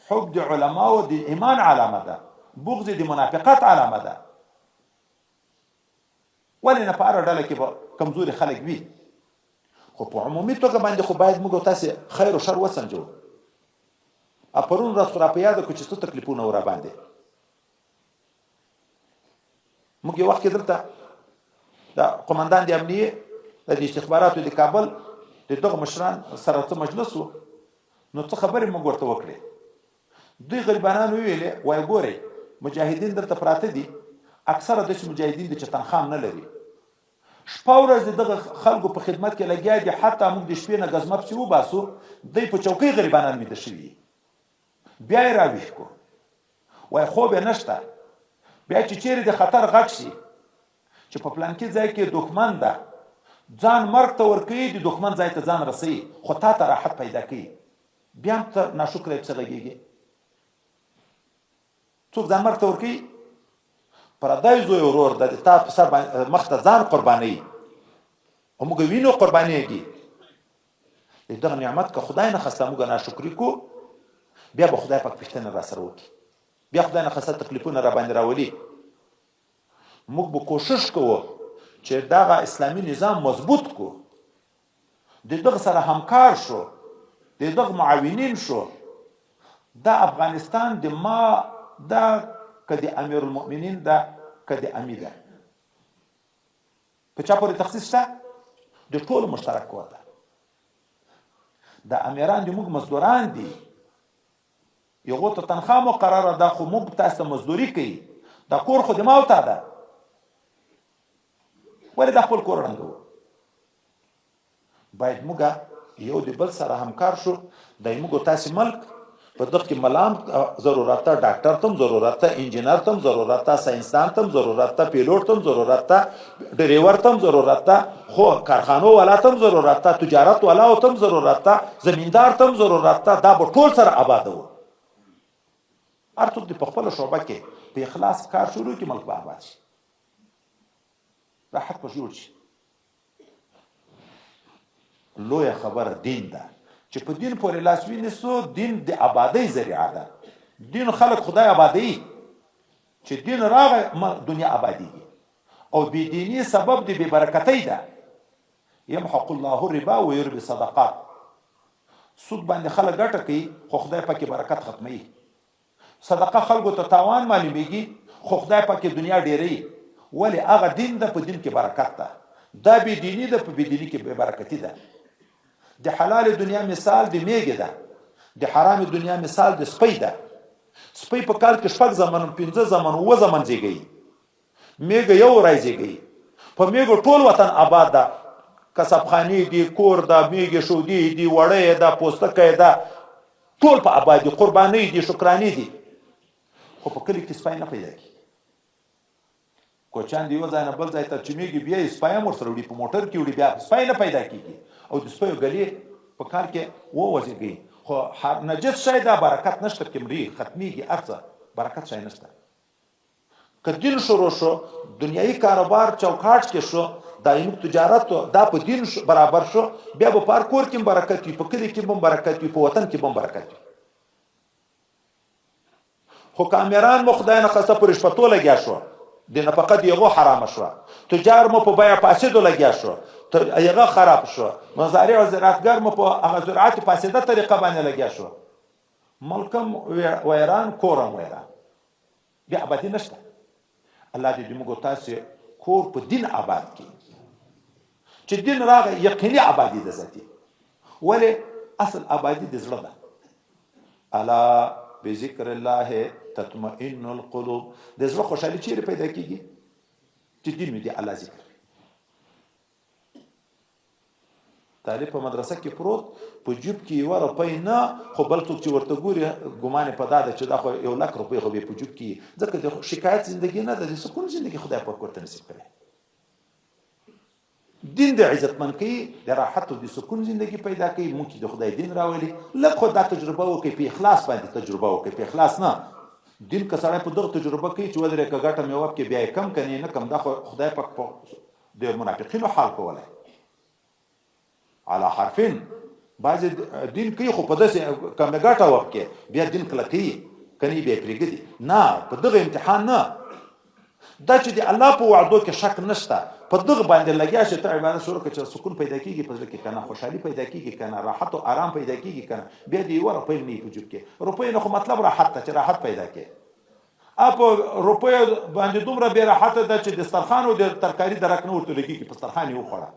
حب د علماو د ایمان علامه ده، بغض د منافقت علامه ده. ولې نه په هره ډله کې به کمزوري خلک وي، خو په عمومي توګه باندې خو باید موږ تاسې خیر او شر وسنجو. پرون ورځ خو را په یاد کړو چې څه تکلیفونه و راباندې. موږ یو وخت کې دلته د قومندان د امنیې د استخباراتو د کابل د دغه مشران سره څه مجلس و، نو څه خبرې موږ ورته وکړې. دوی غریبانانو ویلې، وای ګورئ مجاهدین دلته پراته دي، اکثره داسې مجاهدین دي چې تنخوا هم نه لري، شپه ورځ د دغه خلکو په خدمت کې لګیا دي، حتی موږ د شپې نه ګزمه پسې وباسو، دوی په چوکۍ غریبانان ویده شوي، بیا یې راویښ کړو. وای خوب یې نشته. بیا چې چیرې د خطر غږ شي چې په پلانکي ځای کې دښمن ده، ځان مرګ ته ورکوي، د دښمن ځای ته ځان رسوي، خو تا ته راحت پیدا کوي. بیا هم ته ناشکره یې پسې غږېږي. څوک ځان مرګ ته ورکوي؟ پردی زوی ورور د تا په سر باندې مخ ته ځان قربانوي، او موږ وینو قربانېږي. د دغه نعمت که خدای نه خواسته موږ ناشکري کو، بیا به خدای پاک پوښتنه را سره وکړي، بیا خدای نه خواسته تکلیفونه را باندې راولي. موږ به کوشش کوو چې دغه اسلامي نظام مضبوط کو، د دغه سره همکار شو، د دغه معاونین شو. دا افغانستان د ما دا که د امیر المؤمنین ده که د امي ده، په چا پورې تخصیص شته؟ د ټولو مشترک کور ده. د امیران د موږ مزدوران دي، یغو ته تنخوا مقرره ده، خو موږ تاسو ته مزدوري کوي. دا کور خو د ما او تا ده، ولې دا خپل کور ړنګوو؟ باید موږ یو د بل سره همکار شو. د موږ تاسو ملک په دغه کې ملام ضرورت ته، ډاکټر تم ضرورت ته، انجینر تم ضرورت ته، ساينسدان تم ضرورت ته، پیلوټ تم ضرورت ته، ډریور تم ضرورت ته، خو کارخانو والا تم ضرورت ته، تجارت والا تم ضرورت ته، زمیندار تم ضرورت ته. دا به ټول سره آباد وو. هر څوک د خپل شعبه کې په اخلاص کار شروع کړي، ملک به آباد شي، راحت به جوړ شي. لویه خبره دین ده، چې په دین پورې لاس ونیسو، دین د آبادۍ ذریعه ده. دین خلک خدای آبادوي، چې دین راغی دنیا آبادیږي، او بې دیني سبب د بې برکتۍ ده. یمحق الله الربا ویربي صدقات. سود باندې خلک ګټه کوي، خو خدای پکې برکت ختموي. صدقه خلکو ته تاوان معلومیږي، خو خدای پاک دنیا ډیروي. ولی؟ هغه دین ده، په دین کې برکت ده. دا بې دیني ده، په بې دیني کې بې برکتي ده. د حلال دنیا مثال د میږي ده، د حرام دنیا مثال د سپۍ ده. سپۍ په کال کې شپږ زمن، پنځه زمن، اووه زمن زیږوي، میږه یو ورای زیږوي. په میږو ټول وطن آباد ده، کسبخانې دي، کور ده، میږې شودې دي، وړۍ ده، پوستکی ده، ټول په آبادي، قربانۍ دي، شکرانې دي. خو په کلي کې سپی نه پیدا کېږي. کوچیان د یو ځای نه بل ځای ته چې میږي بیا یې سپی هم ورسره وړي، په موټر کې وړي، بیا سپی نه پیدا کېږي. او د سپیو ګلې په کال کې ووزېږي، خو نجس شی ده، برکت نشته پکې، مري، ختمېږي، هر څه برکت شی نشته. که دین شروع شو، دنیایي کاروبار چوکاټ کې شو، دایمي تجارت دا په دین برابر شو، بیا به په هر کور کې برکت وي، په کلي کې به برکت وي، په وطن کې به برکت وي. خو کامیران مو خدای نه خواسته په رشوتو لګیا شو، د نفقه د هغو حرامه شوه، تجار مو په بیه فاسدو لګیا شو، هغه خراب شو، مزارع او زراعتګر مو په هغه زراعت فاسده طریقه باندې لګیا شو، ملکم ویران، کورم ویران، بیا آبادي نشته. الله دې موږ تاسو کور په دین آباد کړي. چې دین راغی یقیني آبادي ده ذاتي. ولې اصل آبادي د زړه ده. الا بذکر الله تطمئن القلوب. د زړه خوشحالي چیرې پیدا کیږي؟ چې دین وي، د الله ذکر. طالب په مدرسه کې پروت، په جیب کې یوه روپۍ نه، خو بل څوک چې ورته ګوري ګمان یې په دا ده چې دا خو 1 لک روپۍ خو به په جیب کې، ځکه د شکایت زندګي نه ده، د سکون زندګي خدای پاک ورته نصیب کړې. دین د عزتمن کوي، د راحت او د سکون زندگی پیدا کوي. مونږ چې د خدای دین راولي، لږ خو دا تجربه وکړي، په اخلاص باندې تجربه وکړي، په اخلاص نه دین که سړی په دغه تجربه کوي چې ودرې که ګټه مې وکړي بیا یې کم کني نه کم، دا خو خدای پاک په د منافقینو حال کولی. على حرفین بعضې دین کوي خو په داسې کمه ګټه وخت کې بیا دین کلکوي، کني بیا پرېږدي. نه، په دغه امتحان نه، دا چې د الله په وعدو کې شک نشته، په دغه باندې لګیا شې، ته عبادت شروع کړه چې سکون پیدا کیږي په زړه کې کنه، خوشحالي پیدا کیږي کنه، راحت او آرام پیدا کیږي کنه، بیا دې یوه روپۍ نه په جیب کې، روپۍ نه خو مطلب راحت ته چې راحت پیدا کې. اپ روپۍ باندې دومره بې راحته ده چې دسترخوان او د ترکاري درک نه ورته لګیږي، په دسترخوان یې وخوړه.